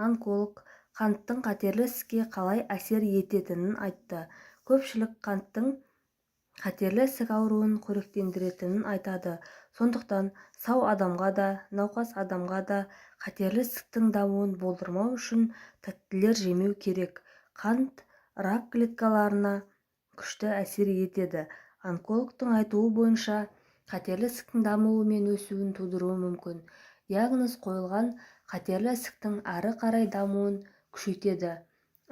Онколог қанттың қатерлі ісікке қалай әсер ететінін айтты. Көпшілік қанттың қатерлі ісік ауруын қоректендіретінін айтады. Сондықтан сау адамға да, науқас адамға да қатерлі ісіктің дамуын болдырмау үшін тәттілер жемеу керек. Қант рак клеткаларына күшті әсер етеді. Онкологтың айтуы бойынша, қатерлі ісіктің дамуы мен өсуін тудыруы мүмкін. Диагноз қойылған қатерлі ісіктің ары қарай дамуын күшейтеді.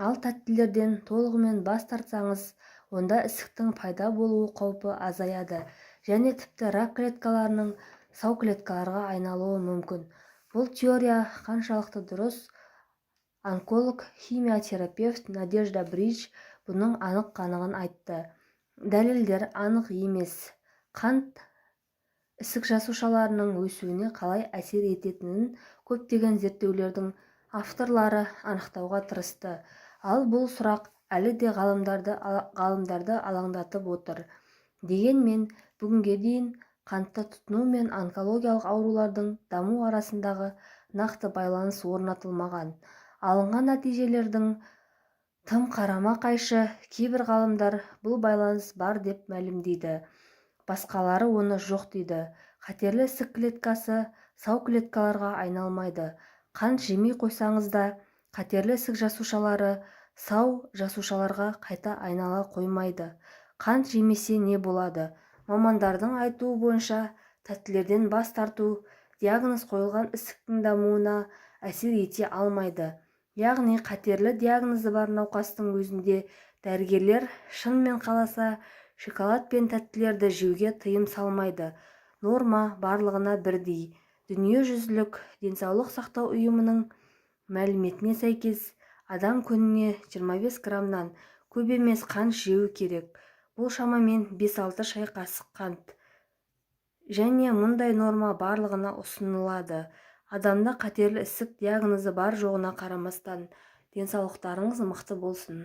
Ал тәттілерден толығымен бас тартсаңыз, онда ісіктің пайда болу қаупі азаяды және тіпті рак клеткаларының сау клеткаларға айналуы мүмкін. Бұл теория қаншалықты дұрыс? Онколог, химиотерапевт Надежда Бридж бұның анық-қанығын айтты. Дәлелдер анық емес. Қант ісік жасушаларының өсуіне қалай әсер ететінін көптеген зерттеулердің авторлары анықтауға тырысты. Ал бұл сұрақ әлі де ғалымдарды алаңдатып отыр. Дегенмен, бүгінге дейін қантты тұтыну мен онкологиялық аурулардың даму арасындағы нақты байланыс орнатылмаған. Алынған нәтижелердің тым қарама-қайшы. Кейбір ғалымдар бұл байланыс бар деп мәлімдейді, басқалары оны жоқ дейді. Қатерлі ісік клеткасы сау клеткаларға айналмайды. Қант жемей қойсаңыз да, қатерлі ісік жасушалары сау жасушаларға қайта айнала қоймайды. Қант жемесе не болады? Мамандардың айтуы бойынша, тәттілерден бас тарту диагноз қойылған ісіктің дамуына әсер ете алмайды. Яғни қатерлі диагнозы бар науқастың өзінде дәрігерлер шынымен қаласа, шоколад пен тәттілерді жеуге тыйым салмайды. Норма барлығына бірдей. Дүниежүзілік денсаулық сақтау ұйымының мәліметіне сәйкес, адам күніне 25 граммнан көп емес қант жеуі керек. Бұл шамамен 5-6 шай қасық қант. Және мұндай норма барлығына ұсынылады. Адамда қатерлі ісік диагнозы бар-жоғына қарамастан. Денсаулықтарыңыз мықты болсын!